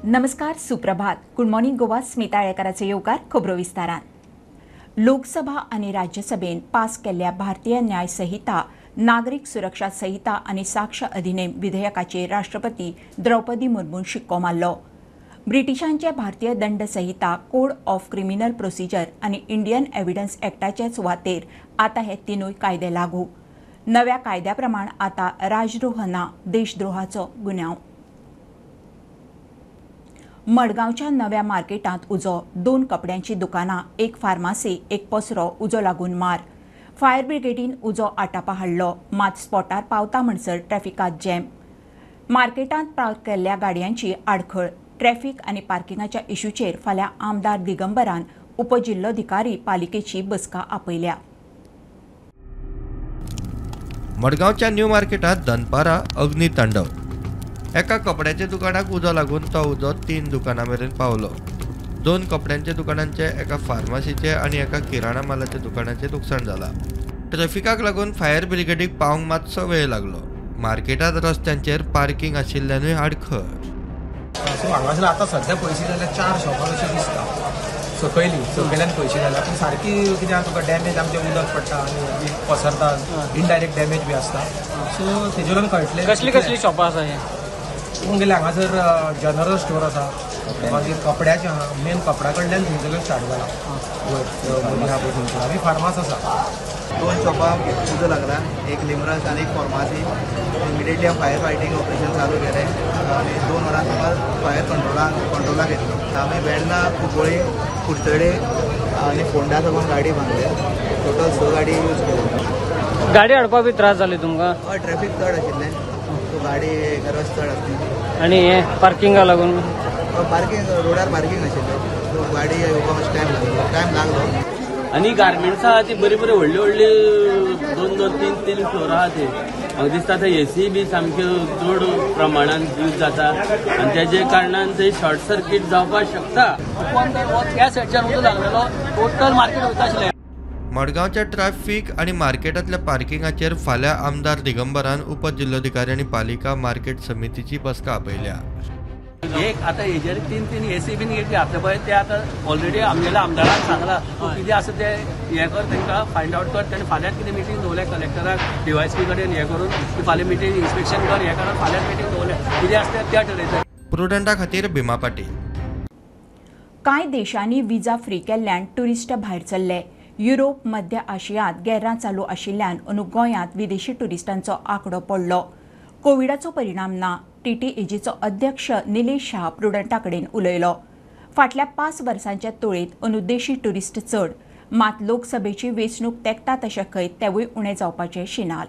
नमस्कार, सुप्रभात। Good morning Goa, Smita आळेकाराचो येवकार खबरो विस्तारान। लोकसभा आनी राज्यसभेन पास केल्ल्या भारतीय न्याय संहिता, नागरीक सुरक्षा संहिता आनी साक्ष अधिनेम विधेयकाचेर राष्ट्रपती द्रौपदी मुर्मून शिक्को मारलो। ब्रिटिशांचे भारतीय दंड संहिता, कोड ऑफ क्रिमिनल प्रोसिजर आनी इंडियन एव्हिडन्स ॲक्टाचे सुवातेर आतां हे तिनूय कायदे लागू। नव्या कायद्या प्रमाण आतां राजद्रोह ना, देशद्रोहाचो गुन्यांव। मडगांवच्या नव्या मार्केटांत उजो, 2 कपड्यांची दुकानां, 1 फार्मासी, 1 पसरो उजो लागून मार। फायर ब्रिगेडीन उजो आटापा हाडलो, मात स्पॉटार पावता म्हणसर ट्रॅफिकांत जॅम। मार्केटांत पार्क केल्ल्या गाडयांची आडखळ। ट्रॅफिक आनी पार्किंगाच्या इश्यूचेर फाल्यां आमदार दिगंबरान उपजिल्लोधिकारी पालिकेची बसका आपयल्या। मडगांवच्या न्यू मार्केटांत दनपारा अग्नितांडव। एका कपड्याच्या दुकानाक उजो लागून तो उजो 3 दुकानां मेरेन पावलो। 2 कपड्यांच्या दुकानांचे, एका फार्मासीचे आनी एका किराणा मालाच्या दुकानाचें लुकसाण जाला। ट्रॅफिकाक लागून फायर ब्रिगेडीक पावंक मातसो वेळ लागलो। मार्केटांत रस्त्यांचेर पार्किंग आशिल्ल्यानूय आडखळ। सो हांगासर आतां सद्या पयशे जाल्यार 4 शॉपां अशें दिसता। सकयली सकयल्यान पयशे जाल्या पूण सारकी कितें आहा तुका डॅमेज, आमचें उदक पडटा आनी पसरता, इनडायरेक्ट डॅमेज बी आसता। सो तेजे वयल्यान कळटलें कसली कसली शॉपां आसा। हे पळोवंक गेल्यार हांगासर जनरल स्टोर आसा, मागीर कपड्याचें आहा, मेन कपड्या कडल्यान थंयसरल्यान स्टार्ट जाला वयर मदीं आहा पळय थंयसर, आनी फार्मास आसा। 2 शॉपां उजो लागला, एक लिमरस आनी एक फार्मासी। इमिडिएटली हांव फायर फायटींग ऑपरेशन चालू केलें आनी 2 वरां सुमार फायर कंट्रोलाक येतलो। आमी वेर्ना, कुंकळ्ळी, कुडचडे आनी फोंडा साकून गाडी बांदले। टोटल 6 गाडी यूज केली। गाडी हाडपाक बी त्रास जाले तुमकां? हय, ट्रॅफीक चड आशिल्लें, सो गाडी रश चड आसली आनी हे पार्किंगा लागून पार्किंग रोडार पार्किंग आशिल्लें, सो गाडी येवपाक मातशें टायम लागलो। आनी गार्मेंट्सां आहा ती बरी बरी व्हडली व्हडली 2 2 3 3 फ्लोर आहा ती। म्हाका दिसता थंय एसी बी सामक्यो चड प्रमाणान यूज जाता आनी तेजे कारणान थंय शॉर्ट सर्कीट जावपाक शकता। त्या सायडच्यान उजो लागलेलो, टोटल मार्केट वयता आशिल्लें। मडगांवच्या ट्रॅफिक आनी मार्केटांतल्या पार्किंगाचेर फाल्यां आमदार दिगंबरान उपजिल्लोधिकारी आनी पालिका मार्केट समितीची बसका आपयल्या। एक आतां हेजेर 3 3 एसी बीन घेतली आतां पळय ते आतां ऑलरेडी आमगेल्या आमदारान सांगलां कितें आसा तें हें कर, तांकां फायंड आवट कर। ताणें फाल्यांच कितें मिटींग दवरल्या कलेक्टराक, डीवायएसपी कडेन हें करून की फाल्यां मिटींग इन्स्पेक्शन कर, हें करून फाल्यांच मिटींग दवरल्या, कितें आसा तें ठरयता। प्रुडंटा खातीर भीमा पाटील। कांय देशांनी विजा फ्री केल्ल्यान ट्युरिस्ट भायर सरले। युरोप, मध्य आशियांत गेर्रां चालू आशिल्ल्यान अंदू गोंयांत विदेशी ट्युरिस्टांचो आंकडो पडलो। कोविडाचो परिणाम ना, टीटीएजीचो अध्यक्ष निलेश शाह प्रुडंटा कडेन उलयलो। फाटल्या 5 वर्सांच्या तुळेंत अंदू देशी ट्युरिस्ट चड, मात लोकसभेची वेंचणूक तेंकता तशें खंय तेवूय उणें जावपाचें शिनाल।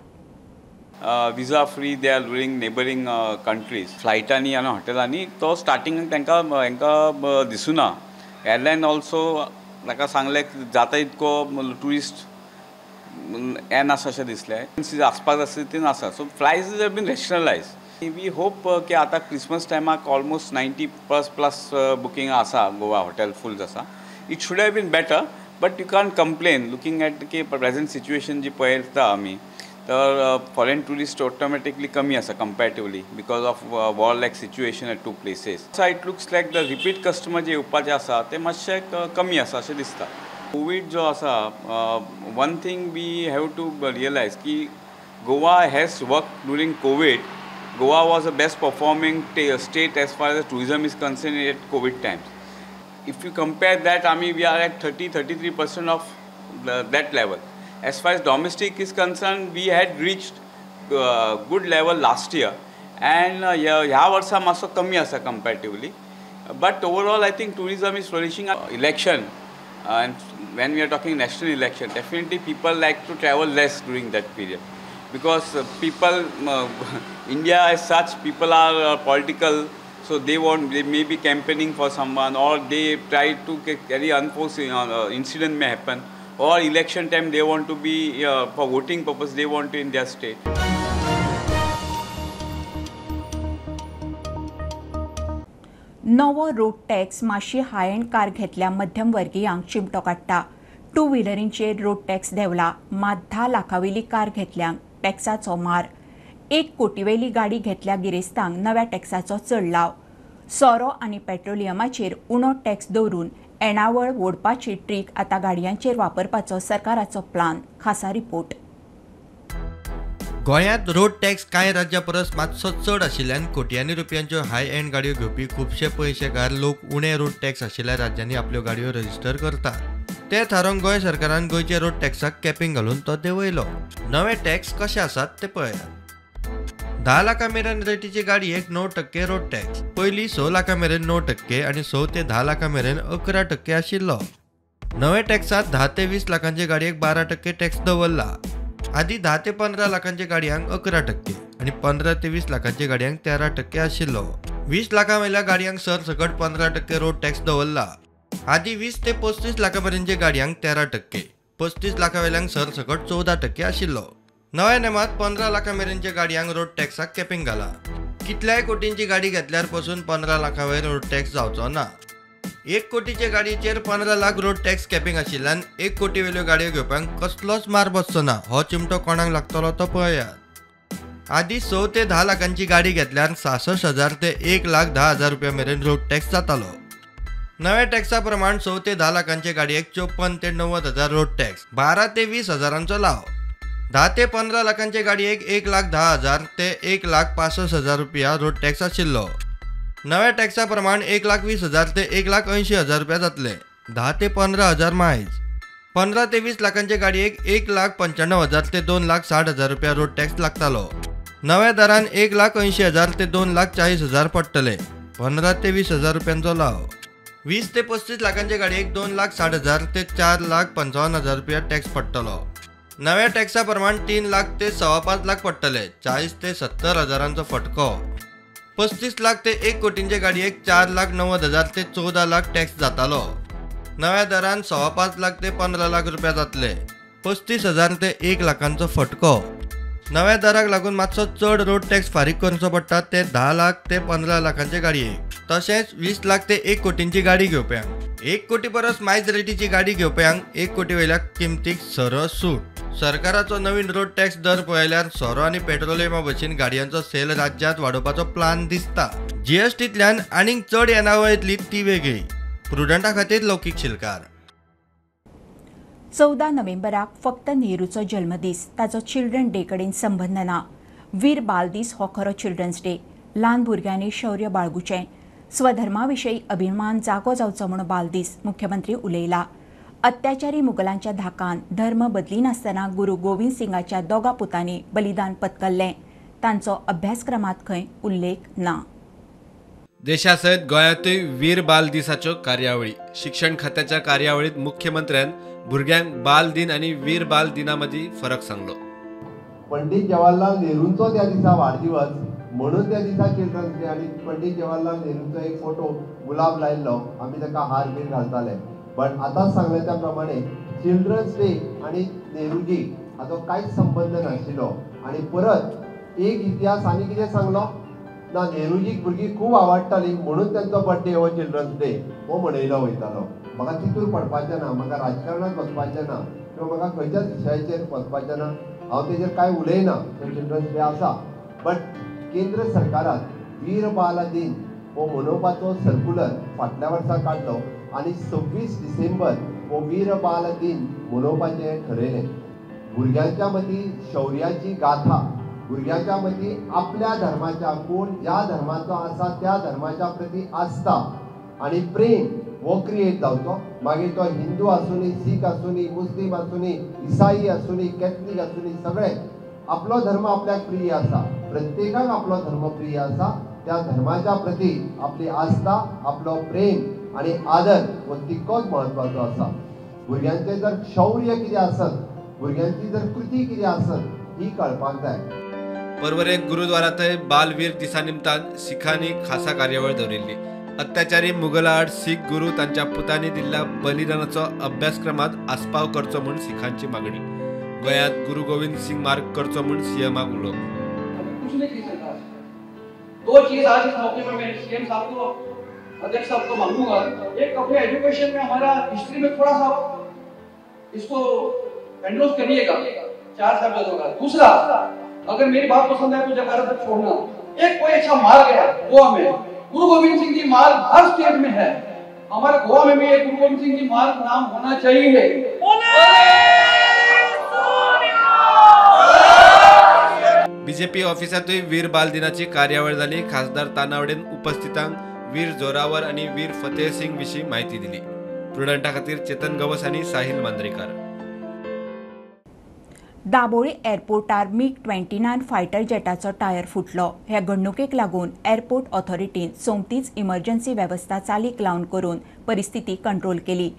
Visa free they are ruling neighbouring countries. फ्लायटांनी आनी हॉटेलांनी तो स्टार्टिंगाक तांकां हांकां दिसुना। एरलायन ऑल्सो ताका सांगलें जाता इतको ट्युरिस्ट येनासा अशें दिसलें, आसपाक आसता ती NASA. So flights have been rationalise. We hope की आतां क्रिसमस टायमाक ऑलमोस्ट 90+ बुकींग आसा, गोवा हॉटेल फूल आसा। It should have been better, but you can't complain looking at की प्रेझेंट सिच्युएशन जी पळयता आमी, तर फॉरेन ट्युरिस्ट ऑटोमॅटिकली कमी आसा comparatively because of war like situation at 2 places. So it looks like the repeat customer जे येवपाचे आसा ते मातशे कमी आसा अशें दिसता। कोवीड जो आसा, one thing we have to realise की Goa has work during COVID. Goa was the best performing state as far as tourism is concerned at COVID times. If you compare that, I mean, we are at 30-33% of that level. As far as domestic is concerned, we had reached good level last year, and ह्या वर्सा मातसो कमी आसा comparatively. But overall, I think tourism is flourishing. Election, and when we are talking national election, definitely people like to travel less during that period. Because people, India as such, people are political, so they may be campaigning for someone, or they try to carry unforeseen incident may happen, or election time they want to be for voting purpose they want to in their state. नवो road tax मातशी हाय and car घेतल्या मध्यमवर्गीयांक चिमटो काडटा। Two व्हिलरींचेर road tax देंवला, मात 10 लाखावयली car घेतल्यांक टॅक्साचो मार। 1 कोटीवेली गाडी घेतल्या गिरेस्तांक नव्या टॅक्साचो चड लाव। सोरो आनी पेट्रोलियमाचेर उणो टॅक्स दवरून येणावळ वोडपाची ट्रीक आतां गाडयांचेर वापरपाचो सरकाराचो प्लान. खासा रिपोर्ट. गोंयांत रोड टॅक्स कांय राज्यां परस मातसो चड आशिल्ल्यान कोट्यांनी रुपयांच्यो हाय एंड गाडयो घेवपी खुबशे पयशेकार लोक उणे रोड टॅक्स आशिल्ल्या राज्यांनी आपल्यो गाडयो रजिस्टर करतात. ते थारावन गोंय सरकारान गोंयच्या रोड टॅक्साक कॅपिंग घालून तो देंवयलो. नवे टॅक्स कशे आसात ते पळयात. 10 लाखां मेरेन रेटीची गाडयेक 9% रोड टॅक्स, पयलीं 6 लाखां मेरेन 9% आनी 6 ते 10 लाखां मेरेन 11% आशिल्लो. नवे टॅक्सांत 10 ते 20 लाखांचे गाडयेक 12% टॅक्स दवरला. आदी 10 ते 15 लाखांच्या गाडयांक 11% आनी 15 ते 20 लाखांच्या गाडयांक 13% आशिल्लो. 20 लाखां वयल्या गाडयांक सरसकट 15% रोड टॅक्स दवरला. आदी 20 ते 35 लाखां मेरेनच्या गाडयांक 13%, 35 लाखां वयल्यांक सरसकट 14% आशिल्लो. नव्या नेमात 15 लाखां मेरेनच्या गाडयांक रोड टॅक्साक कॅपिंग घाला. कितल्याय कोटींची गाडी घेतल्यार पसून 15 लाखां वयर रोड टॅक्स जावचो ना. 1 कोटीचे गाडयेचेर 15 लाख रोड टॅक्स कॅपिंग आशिल्ल्यान 1 कोटी वेल्यो गाडयो घेवपाक कसलोच मार बसचो ना. हो चिमटो कोणाक लागतलो तो पळयात. आदी 6 ते 10 लाखांची गाडी घेतल्यार 66,000 ते 1,10,000 रुपया मेरेन रोड टॅक्स जातालो. नव्या टॅक्सा प्रमाण 6 ते 10 लाखांचे गाडयेक 54 ते 90,000 रोड टॅक्स, 12 ते 20 हजारांचो लाव. 10 ते 15 लाखांचे गाडयेक 1,10,000 ते 1,65,000 रुपया रोड टॅक्स आशिल्लो. नव्या टॅक्सा प्रमाण 1,20,000 ते 1,80,000 रुपया जातले. 10 ते 15,000 मायज. 15 ते 20 लाखांचे गाडयेक 1,95,000 ते 2,60,000 रुपया रोड टॅक्स लागतालो. नव्या दरान 1,80,000 ते 2,40,000 पडटले. 15 ते 20,000 रुपयांचो लाव. 20 ते 35 लाखांचे गाडयेक 2,60,000 ते 4,55,000 रुपया टॅक्स पडटलो. नव्या टॅक्सा प्रमाण 3 लाख ते 5.25 लाख पडटले. 40 ते 70 हजारांचो फटको. 35 लाख ते 1 कोटींचे गाडयेक 4,90,000 ते 14 लाख टॅक्स जातालो. नव्या दरान 5.25 लाख ते 15 लाख रुपया जातले. 35,000 ते 1 लाखांचो फटको. नव्या दराक लागून मातसो चड रोड टॅक्स फारीक करचो पडटा ते 10 लाख ते 15 लाखांचे गाडयेक. तशेंच 20 लाख ते 1 कोटींची गाडी घेवप्यांक 1 कोटी परस मायज रेटीची गाडी घेवप्यांक 1 कोटी वयल्या किमतीक सरळ सूट. सरकाराचो नवीन रोड टॅक्स दर पळयल्यार सोरो आनी पेट्रोलियमा भशेन गाडयांचो सेल राज्यांत वाडोवपाचो प्लान दिसता. जीएसटींतल्यान आनीक चड येणावळ येतली ती वेगळी. प्रुडंटा खातीर लौकीक शिलकार. 14 नोव्हेंबराक फक्त नेहरूचो जल्मदीस, ताचो चिल्ड्रन डे कडेन संबंद ना. वीर बाल दीस हो खरो चिल्ड्रन्स डे. ल्हान भुरग्यांनी शौर्य बाळगुचें, स्वधर्मा विशयी अभिमान जागो जावचो म्हूण बालदीस मुख्यमंत्री उलयला. अत्याचारी मुगलांच्या धाकान धर्म बदलिनासतना गुरू गोविंद सिंगाच्या दोगा पुतांनी बलिदान पत्करलें. तांचो अभ्यासक्रमांत खंय उल्लेख ना. देशासयत गोंयांतूय वीर बाल दिसाच्यो कार्यावळी. शिक्षण खात्याच्या कार्यावळीत मुख्यमंत्र्यान भुरग्यांक बाल दिन आनी वीर बाल दिना मदीं फरक सांगलो. पंडित जवाहरलाल नेहरूंचो त्या दिसा वाडदिवस म्हणून त्या दिसा चिल्ड्रन्स डे आनी पंडित जवाहरलाल नेहरूंचो एक फोटो गुलाब लायिल्लो, आमी ताका हार बीन घालताले. बट आतांच सांगलें त्या प्रमाणे चिल्ड्रन्स डे आनी नेहरूजी हाचो कांयच संबंद नाशिल्लो. आनी परत एक इतिहास आनी कितें सांगलो ना, नेहरूजीक भुरगीं खूब आवडटाली म्हणून तांचो बर्थडे हो चिल्ड्रन्स डे हो मनयलो वयतालो. म्हाका तितूर पडपाचें ना, म्हाका राजकारणांत वचपाचें ना किंवा म्हाका खंयच्याच विशयाचेर वचपाचें ना, हांव तेजेर कांय उलयना. तो चिल्ड्रन्स डे आसा, बट केंद्र सरकारान वीर बाल दिन हो मनोवपाचो सर्कुलर फाटल्या वर्सा काडलो आनी 26 डिसेंबर हो वीर बाल दिन मनोवपाचें ठरयलें. भुरग्यांच्या मदीं शौर्याची गाथा, भुरग्यांच्या मदीं आपल्या धर्माच्या, कोण ज्या धर्माचो आसा त्या धर्माच्या प्रती आस्था आनी प्रेम हो क्रिएट जावचो. मागीर तो हिंदू आसूनी, सीख आसूनी, मुस्लीम आसूनी, इसाई आसूनी, कॅथलीक आसूनी, सगळे आपलो धर्म आपल्याक प्रिय आसा, प्रत्येकाक आपलो धर्म प्रिय आसा. त्या धर्माच्या प्रती आपली आस्था, आपलो प्रेम आनी आदर हो तितकोच म्हत्वाचो आसा. भुरग्यांचें जर शौर्य कितें आसत, भुरग्यांची जर कृती कितें आसत ही कळपाक जाय. पर्वरे गुरुद्वारांतय बालवीर दिसा निमतान सिखांनी खासा कार्यावळ दवरिल्ली. अत्याचारी मुगलाआड सीख गुरू तांच्या पुतांनी दिल्ल्या बलिदानाचो अभ्यासक्रमांत आस्पाव करचो म्हूण सिखांची मागणी. गोंयांत गुरू गोविंद सिंग मार्ग करचो म्हूण सीएमाक उलो. दो चीज आज इस मौके पर मैं सीएम साहब को, अध्यक्ष साहब को मांगूंगा. एक, अपने एजुकेशन में हमारा हिस्ट्री में थोड़ा सा इसको एंडोर्स करिएगा, 4 साल होगा. दूसरा, अगर मेरी बात पसंद है तो जयकारा तक छोड़ना. एक कोई अच्छा मार्ग है गोवा में, गुरु गोविंद सिंह जी मार्ग हर स्टेट में है, हमारे गोवा में भी एक गुरु गोविंद सिंह जी मार्ग नाम होना चाहिए। बीजेपी ऑफिसांतूय वीर बाल दिनाची कार्यावळ जाली. खासदार तानावडेन उपस्थितांक वीर जोरावर आनी वीर फतेह सिंग विशीं म्हायती दिली. प्रुडंटा खातीर चेतन गवस आनी साहिल मांद्रेकर. दाबोळी एअरपोर्टार MiG-29 fighter जेटाचो टायर फुटलो. ह्या घडणुकेक लागून एअरपोर्ट ऑथॉरिटीन सोमतीच इमर्जन्सी वेवस्था चालीक लावन करून परिस्थिती कंट्रोल केली.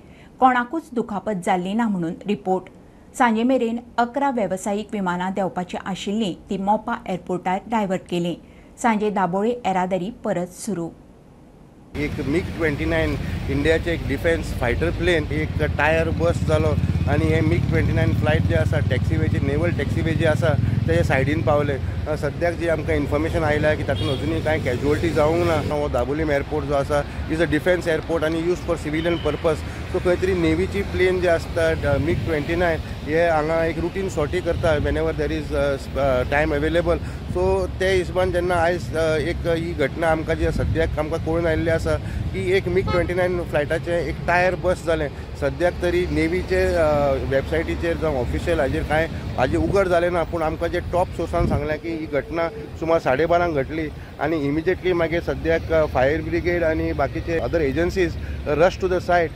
कोणाकूच दुखापत जाल्ली ना म्हणून रिपोर्ट. सांजे मेरेन 11 वेवसायीक विमानां देंवपाची आशिल्लीं ती मोपा एअरपोर्टार डायवर्ट केली. सांजे दाबोळी येरादारी परत सुरू. एक MiG-29 इंडियाचे एक डिफेन्स फायटर प्लेन एक टायर बस्ट जालो आनी हे MiG-29 flight जे आसा टॅक्सीवेचे नेवल टॅक्सीवे जे आसा तेजे सायडीन पावले. सद्याक जी आमकां इन्फॉर्मेशन आयला की तातूंत अजुनूय कांय कॅज्युअलिटी जावंक ना. हो दाबोलीम एअरपोर्ट जो आसा is a defence airport आनी use for civilian purpose. So खंय तरी नेवीची प्लेन जे आसता MiG-29 हे हांगा एक रुटीन सॉटी करता whenever there is time available. So ते हिशोबान जेन्ना आयज एक ही घटना आमकां जी सद्याक आमकां कळून आयिल्ली आसा की एक MiG-29 फ्लायटाचें एक टायर बस्ट जालें. सद्याक तरी नेवीचे वेबसायटीचेर जावं ऑफिशियल हाजेर कांय हाजेर उगड जालें ना, पूण आमकां जे टॉप सोर्सान सांगलें की ही घटना सुमार 12:30 घडली आनी इमिजिएटली मागीर सद्याक फायर ब्रिगेड आनी बाकीचे other agencies rush to the site.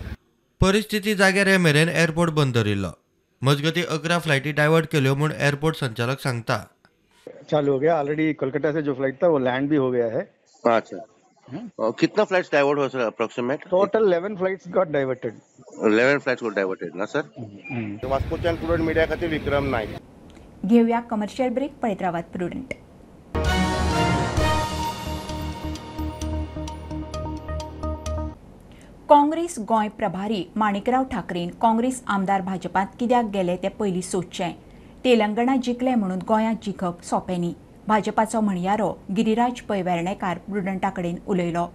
परिस्थिती जाग्यार ये मेरेन एअरपोर्ट बंद दवरिल्लो. मजगतीं 11 फ्लायटी डायवर्ट केल्यो म्हूण एअरपोर्ट संचालक सांगता. चालू हो गया ऑलरेडी. कोलकाता से जो फ्लाइट था वो लैंड भी हो गया है. अच्छा, कितना फ्लाइट्स डाइवर्ट हुआ sir approximate? Total 11 flights got diverted. 11 flights got diverted ना सर. वास्कोच्यान प्रुडंट मीडिया खातीर विक्रम नायक. घेऊया कमर्शियल ब्रेक. पळयत रावात प्रुडंट. काँग्रेस गोंय प्रभारी माणिकराव ठाकरेन काँग्रेस आमदार भाजपांत कित्याक गेले ते पयलीं सोदचें. तेलंगणा जिखले म्हणून गोंयांत जिखप सोंपें न्ही. भाजपाचो म्हणयारो गिरिराज पै वेर्णेकार प्रुडंटा कडेन उलयलो.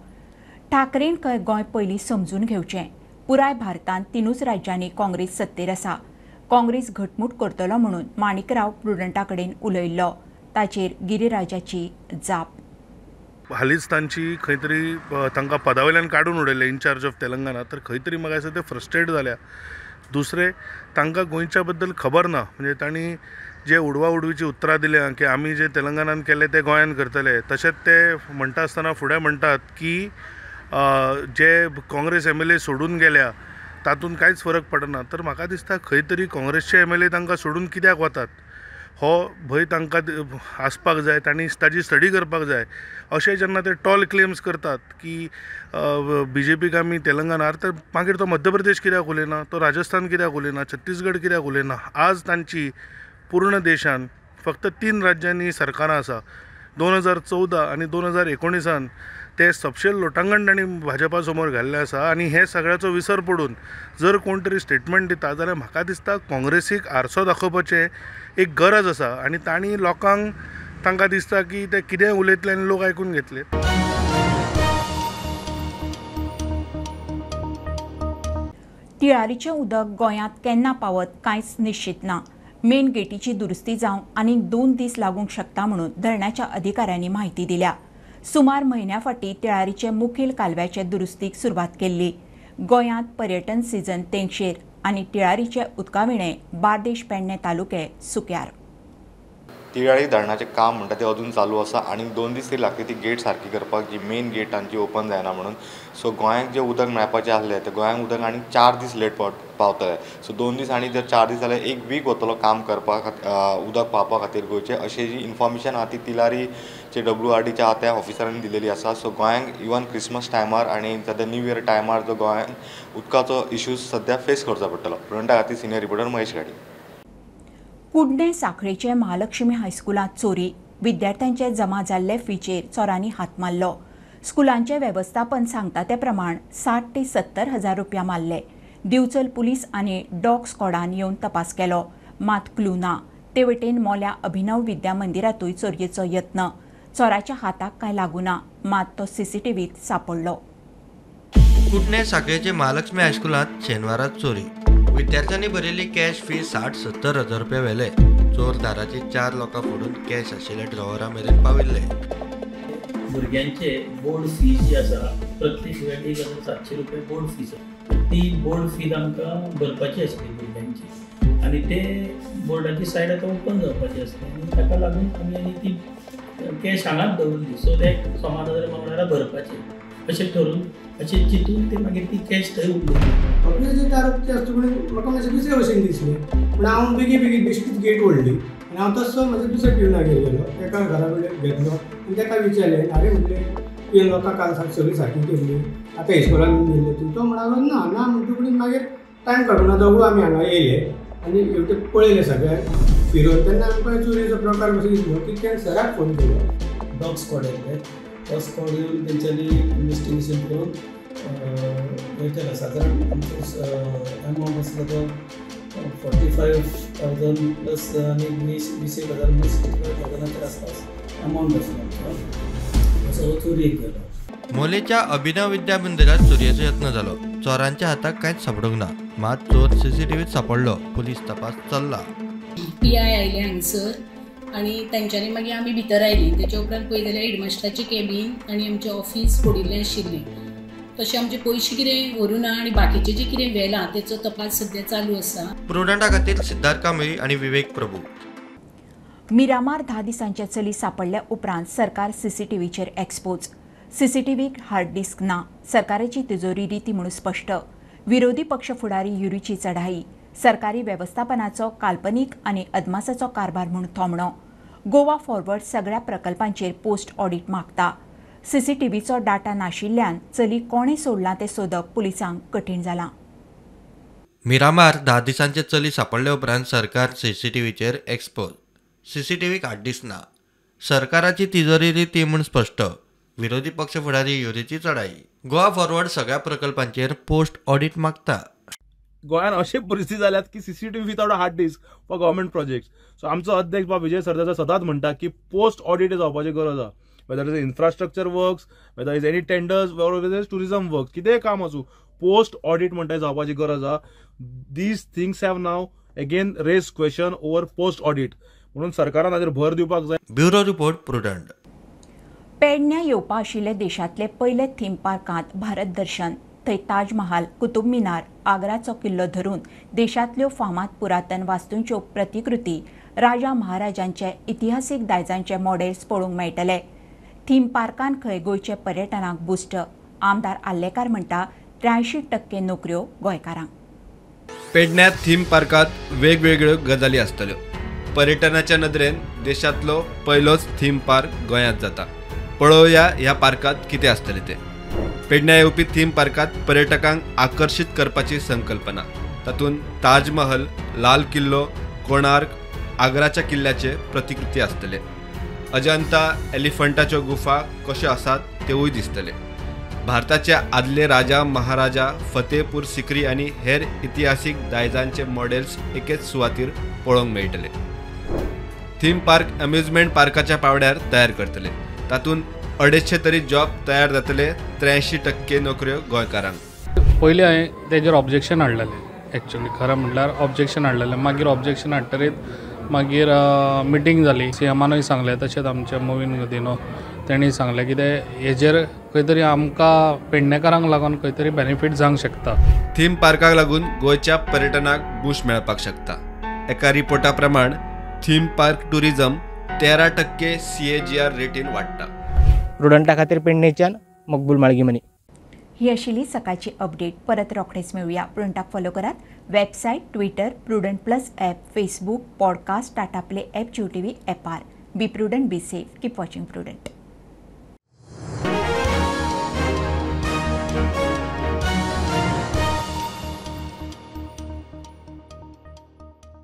ठाकरेन खंय गोंय पयलीं समजून घेवचें. पुराय भारतांत 3 राज्यांनी काँग्रेस सत्तेर आसा. काँग्रेस घटमूट करतलो म्हणून माणिकराव प्रुडंटा कडेन उलयल्लो. ताचेर गिरिराजाची जाप. हालींच तांची खंय तरी तांकां पदा वयल्यान काडून उडयले इनचार्ज ऑफ तेलंगणा, तर खंय तरी म्हाका दिसता ते फ्रस्ट्रेट जाल्या. दुसरें तांकां गोंयच्या बद्दल खबर ना, म्हणजे तांणी जे उडवा उडवीची उतरां दिल्या की आमी जे तेलंगणान केलें तें गोंयान करतले, तशेंच ते म्हणटा आसतना फुडें म्हणटात की जे काँग्रेस MLA सोडून गेल्या तातूंत कांयच फरक पडना. तर म्हाका दिसता खंय तरी काँग्रेसचे MLA तांकां सोडून कित्याक वतात हो भंय तांकां आसपाक जाय, तांणी ताजी स्टडी करपाक जाय. अशें जेन्ना ते टॉल क्लेम्स करतात की बीजेपीक आमी तेलंगणार, तर मागीर तो मध्य प्रदेश कित्याक उलयना, तो राजस्थान कित्याक उलयना, छत्तीसगड कित्याक उलयना. आज तांची पूर्ण देशान फक्त 3 राज्यांनी सरकारां आसा. 2014 आनी 2019 ते सपशेल लोटांगण तांणी भाजपा समोर घाल्लें आसा आनी हे सगळ्याचो विसर पडून जर कोण तरी स्टेटमेंट दिता जाल्यार म्हाका दिसता काँग्रेसीक आरसो दाखोवपाचें एक गरज आसा आनी तांणी लोकांक तांकां दिसता की ते कितेंय उलयतले आनी लोक आयकून घेतले. तिळारीचें उदक गोंयांत केन्ना पावत कांयच निश्चित ना. मेन गेटीची दुरुस्ती जावंक आनीक 2 दीस लागूंक शकता म्हणून धरणाच्या अधिकाऱ्यांनी म्हायती दिल्या. सुमार म्हयन्या फाटीं तिळारीचे मुखेल कालव्याचे दुरुस्तीक सुरवात केल्ली. गोंयांत पर्यटन सिजन तेंगशेर आनी तिळारीचे उदकाविणे बार्देश पेडणे तालुके सुक्यार. तिळारी धरणाचें काम म्हणटा तें अजून चालू आसा आनी 2 दीस तरी लागतली ती गेट सारकी करपाक, जी मेन गेट तांची ओपन जायना म्हणून. सो गोंयांक जें उदक मेळपाचें आसलें तें गोंयांक उदक आनी 4 दीस लेट पावतलें. सो 2 दीस आनी जर 4 दीस जाल्यार 1 वीक वतलो काम करपा उदक पावपा खातीर गोंयचें, अशें जी इन्फॉर्मेशन आहा ती तिलारीचे WRDच्या आहा त्या ऑफिसरांनी दिलेली आसा. सो गोंयांक इवन क्रिसमस टायमार आनी सद्या न्यू इयर टायमार जो गोंयांक उदकाचो इश्यूज सद्या फेस करचो पडटलो. प्रुडंटा खातीर सिनियर रिपोर्टर महेश घाडी. कुडणे साखळेचे महालक्ष्मी हायस्कुलांत चोरी. विद्यार्थ्यांचे जमा जाल्ले फीचेर चोरांनी हात मारलो. स्कुलांचे वेवस्थापन सांगता ते प्रमाण 60 ते 70 हजार रुपया मारले. दिवचल पुलीस आनी डॉग स्क्वॉडान येवन तपास केलो, मात क्लू ना. ते वटेन मोल्या अभिनव विद्या मंदिरांतूय चोरयेचो यत्न. चोराच्या हाताक कांय लागूना, मात तो सीसीटीव्हीत सापडलो. कुडणे साखळेचे महालक्ष्मी हायस्कुलांत शेनवारा चोरी. विद्यार्थ्यांनी भरिल्ली कॅश फी 60-70 हजार रुपया व्हेले. चोर दाराची 4 लोकां फोडून कॅश आशिल्ल्या ड्रॉवरा मेरेन पाविल्ले. भुरग्यांचे बोर्ड फी जी आसा प्रत्येक भुरग्याक 1700 रुपया बोर्ड फीस आसा. ती बोर्ड फीज आमकां भरपाची आसली भुरग्यांची आनी ते बोर्डाची सायड आतां ओपन जावपाची आसली आनी ताका लागून आमी आनी ती कॅश हांगाच दवरली. सो ते सोमार जाल्यार मंगळारा भरपाचे अशें ठरून अशें चिंतून ते मागीर ती कॅश थंय उरली. आपले दार उक्तें आसता म्हणून म्हाका मातशें दुसरे भशेन दिसलें, पूण हांव बेगीन बेगीन बेश्टीच गेट ओडली आनी हांव तसो म्हज्या दुसऱ्या पिवनागेर गेलो, तेका घरा कडेन घेतलो आनी तेका विचारलें, आरे म्हणलें तुवें लोकांक काल सगळी सारकी केल्ली, आतां इस्कोलान गेल्ले तूं. तो म्हणालो ना ना म्हणटकूच मागीर टायम काडूना दोगूय आमी हांगा येयले आनी हेवटेन पळयलें सगळ्यांक फिरोवन. तेन्ना आमकां चोरयेचो प्रकार कसो दिसलो की तेणें सराक फोन केलो. डॉग स्क्वॉड येयल्ले, डॉग स्क्वॉड येवन तेंच्यांनी इन्वेस्टिगेशन करून हें केलां. सादारण आमचो एमावंट आसलो तो 45,000 प्लस आनी 20,000 म्हणजे 65,000 आसपास एमावंट आसलो आमचो. असो हो चोरयेक गेलो. मोलेच्या अभिनव विद्या मंदिरात चोरयेचो यत्न जालो. चोरांच्या हाताक कांयच सापडूंक ना, मात चोर सीसीटीव्हीत सापडलो. पुलीस तपास चल्ला. पी I आयले हांगसर आनी तेंच्यांनी मागीर आमी भितर आयली. तेच्या उपरांत पळयत जाल्यार हेडमास्टराचें कॅबीन आनी आमचें ऑफिस फोडिल्लें आशिल्लें. तशें आमचे पयशे कितें व्हरूं ना आनी बाकीचें जें कितें व्हेलां तेचो तपास सद्या चालू आसा. प्रुडंटा खातीर सिद्धार्थ कांबळी आनी विवेक प्रभू. मिरामार 10 दिसांचे चली सापडल्या उपरांत सरकार सीसीटीव्हीचेर एक्सपोज. सीसीटीव्हीक हार्ड डिस्क ना, सरकाराची तिजोरी रिती म्हणून स्पश्ट. विरोधी पक्ष फुडारी युरीची चढाई, सरकारी वेवस्थापनाचो काल्पनीक आनी अदमासाचो कारभार म्हूण थोमणो. गोवा फॉरवर्ड सगळ्या प्रकल्पांचेर पोस्ट ऑडिट मागता. सीसीटीव्हीचो डाटा नाशिल्ल्यान चली कोणें सोडलां तें सोदप पुलिसांक कठीण जालां. मिरामार 10 दिसांचे चली सापडले उपरांत सरकार सीसीटीव्हीचेर एक्सपोज. सीसीटीव्हीक हार्ड डिस्क ना, सरकाराची तिजोरी रिती म्हूण स्पश्ट. विरोधी पक्ष फुडारी युरीची चढाई. गोवा फॉरवर्ड सगळ्या प्रकल्पांचेर पोस्ट ऑडिट मागता. गोंयांत अशी परिस्थिती जाल्यात की CCTV without a hard disk for government projects. So आमचो अध्यक्ष बाब विजय सरदेसाय सदांच म्हणटा की पोस्ट ऑडिट जावपाची गरज आसा. Whether is infrastructure works, whether is any tenders, whether is tourism works, कितेंय काम आसूं पोस्ट ऑडिट म्हणटा जावपाची गरज आसा. These things have now again raise question over post audit, म्हणून सरकारान हाजेर भर दिवपाक जाय. Bureau report, Prudent. पेडण्यां येवपा आशिल्ले देशांतले पयले थीम पार्कांत भारत दर्शन. थंय ताजमहाल, कुतुब मिनार, आग्राचो किल्लो धरून देशांतल्यो फामाद पुरातन वास्तूंच्यो प्रतिकृती, राजा महाराजांचे इतिहासीक दायजांचे मॉडेल्स पळोवंक मेळटले. थीम पार्कान खंय गोंयचे पर्यटनाक बुस्ट. आमदार आल्लेकार म्हणटा 83% नोकऱ्यो गोंयकारांक. पेडण्यां थीम पार्कांत वेगवेगळ्यो गजाली आसतल्यो. पर्यटनाच्या नदरेन देशांतलो पयलोच थीम पार्क गोंयांत जाता. पळोवया ह्या पार्कांत कितें आसतलें तें. पेडण्यां येवपी थीम पार्कांत पर्यटकांक आकर्शीत करपाची संकल्पना. तातूंत ताजमहल, लाल किल्लो, कोणार्क, आग्राच्या किल्ल्याचे प्रतिकृती आसतले. अजंता, एलिफंटाच्यो गुफा कश्यो आसात त्योय दिसतले. भारताचे आदले राजा महाराजा, फतेहपूर सिक्री आनी हेर इतिहासीक दायजांचे मॉडेल्स एकेच सुवातीर पळोवंक मेळटले. थीम पार्क अम्युजमेंट पार्काच्या पावड्यार तयार करतले. तातूंत 250 तरी जॉब तयार जातले. 83% नोकऱ्यो गोंयकारांक. पयलीं हांवें तेजेर ऑब्जेक्शन हाडलेलें. एक्चुअली खरें म्हणल्यार ऑब्जेक्शन हाडलेलें. मागीर ऑब्जेक्शन हाडटरीत मागीर मिटींग जाली. सीएमानूय सांगलें, तशेंच आमच्या मोविन गुदिन्हो तेणी सांगलें कितें हेजेर खंय तरी आमकां पेडणेकारांक लागून खंय तरी बेनिफीट जावंक शकता. थीम पार्काक लागून गोंयच्या पर्यटनाक बूस्ट मेळपाक शकता. एका रिपोर्टा प्रमाण थीम पार्क टुरिझम 13% CAGR रेटीन वाडटा. प्रुडंटा खातीर पेडणेच्यान मकबूल माळगीमनी. ही आशिल्ली सकाळची अपडेट. परत रोखडेच मेळुया. प्रुडंटाक फॉलो करात. Website, Twitter, Prudent plus app, Facebook, podcast, Tata Play app, Jio TV ॲपार. Be prudent, be safe, keep watching Prudent.